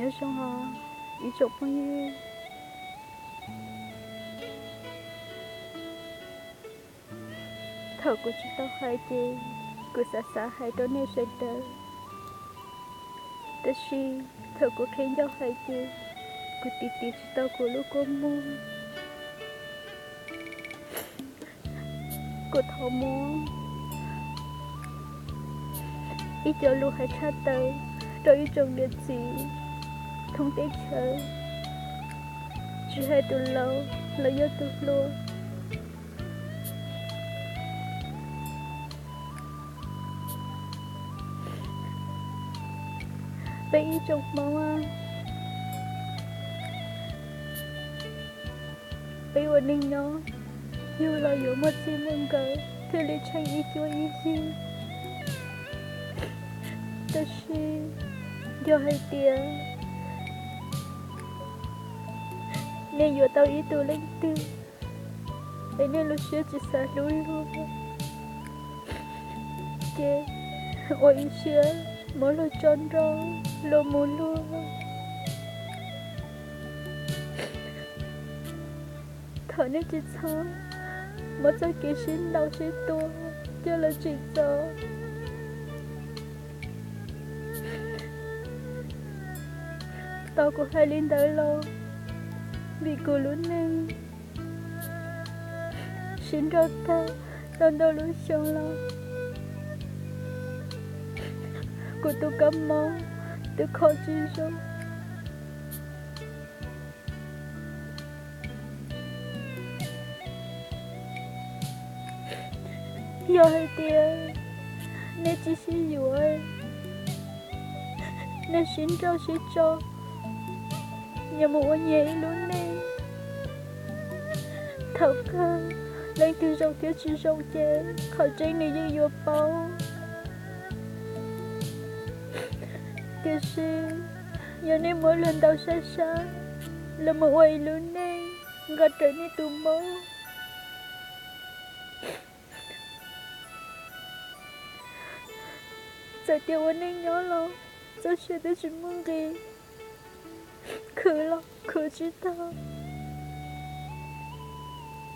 Nyob zoo os ib tsoom phooj ywg. Thaum kuv tsis tau hais ces kuv xav xav hais rau nej sawv daws, tab sis thaum kuv qhia ncauj hais ces kuv tiv tiv tsis tau kuv lub kua muag. Kuv thov muab ib co lus hais tshaj tawm rau ib tsoom niam txiv thoob teb chaws, tsis hais tus laus los yog tus hluas. Peb ib tsoom Hmoob, peb ua neej nyob, yug los yuav muaj txij muaj nkawm thiaj li tsheej ib cuab ib yig. Tab sis yog hais tias nej yuav tau ib tug leej twg es nej lub siab tsis xav hlub luag, ces ua ib siab muab luag tso nrog luag mus luag. Thov nej tsis txhob muab txoj kev sib ntaus sib tua coj los tsim txom. Tos kuv hais li ntawd los, vim kuv lub neej sib nrauj tag tau ntau lub xyoo los, kuv tus kab mob twb kho tsis zoo. Yog hais tias nej tsis sib yuav, nej sib nrauj sib tso, nyias mus ua nyias ib lub neej, thaum kawg leej twg zoo thiab tsis zoo ces qhov tseeb nws yeej yuav paub. Tiam sis yog nej muab luag ntaus sab sab los mus ua ib lub neej nqa rawv nej tus mob, txawm tias ua neej nyob los txoj sia twb tsis muaj nqis, khwv los khwv tsis tau.